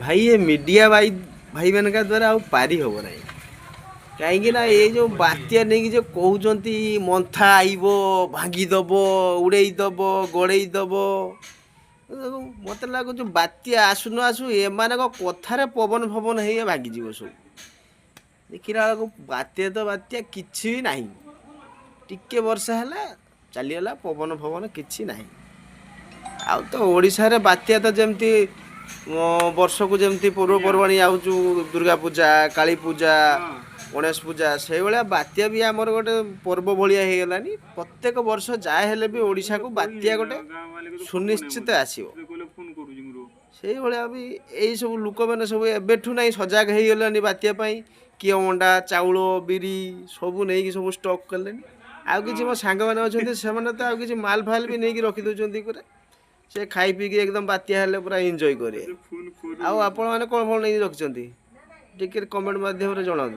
ଭାଇ, ଏ ମିଡ଼ିଆ ଭାଇ, ଭାଇମାନଙ୍କ ଦ୍ୱାରା ଆଉ ପାରି ହେବ ନାହିଁ। କାହିଁକି ନା ଏଇ ଯେଉଁ ବାତ୍ୟା ନେଇକି ଯେଉଁ କହୁଛନ୍ତି, ମନ୍ଥା ଆଇବ, ଭାଙ୍ଗିଦେବ, ଉଡ଼େଇ ଦେବ, ଗଡ଼େଇ ଦେବ, ମୋତେ ଲାଗୁଛି ବାତ୍ୟା ଆସୁ ନ ଆସୁ ଏମାନଙ୍କ କଥାରେ ପବନ ଫବନ ହେଇ ଭାଙ୍ଗିଯିବ ସବୁ। ଦେଖିଲା ବେଳକୁ ବାତ୍ୟା ତ ବାତ୍ୟା କିଛି ବି ନାହିଁ। ଟିକେ ବର୍ଷା ହେଲା, ଚାଲିଗଲା, ପବନ ଫବନ କିଛି ନାହିଁ। ଆଉ ତ ଓଡ଼ିଶାରେ ବାତ୍ୟା ତ ଯେମିତି ବର୍ଷକୁ ଯେମିତି ପର୍ବପର୍ବାଣି ଆଉଛୁ, ଦୁର୍ଗା ପୂଜା, କାଳୀ ପୂଜା, ଗଣେଶ ପୂଜା, ସେଇଭଳିଆ ବାତ୍ୟା ବି ଆମର ଗୋଟେ ପର୍ବ ଭଳିଆ ହେଇଗଲାଣି। ପ୍ରତ୍ୟେକ ବର୍ଷ ଯାହା ହେଲେ ବି ଓଡ଼ିଶାକୁ ବାତ୍ୟା ଗୋଟେ ସୁନିଶ୍ଚିତ ଆସିବ। ସେଇଭଳିଆ ବି ଏଇସବୁ ଲୋକମାନେ ସବୁ ଏବେଠୁ ନାହିଁ ସଜାଗ ହେଇଗଲାଣି ବାତ୍ୟା ପାଇଁ। କିଏ ଅଣ୍ଡା, ଚାଉଳ, ବିରି ସବୁ ନେଇକି ସବୁ ଷ୍ଟକ୍ କଲେଣି। ଆଉ କିଛି ମୋ ସାଙ୍ଗମାନେ ଅଛନ୍ତି, ସେମାନେ ତ ଆଉ କିଛି ମାଲ ଫାଲ ବି ନେଇକି ରଖିଦେଉଛନ୍ତି ପୁରା। ସେ ଖାଇ ପିଇକି ଏକଦମ ବାତ୍ୟା ହେଲେ ପୁରା ଏନ୍ଜୟ କରିବେ। ଆଉ ଆପଣମାନେ କ'ଣ କ'ଣ ନେଇକି ରଖିଛନ୍ତି, ଟିକେ କମେଣ୍ଟ ମାଧ୍ୟମରେ ଜଣାନ୍ତୁ।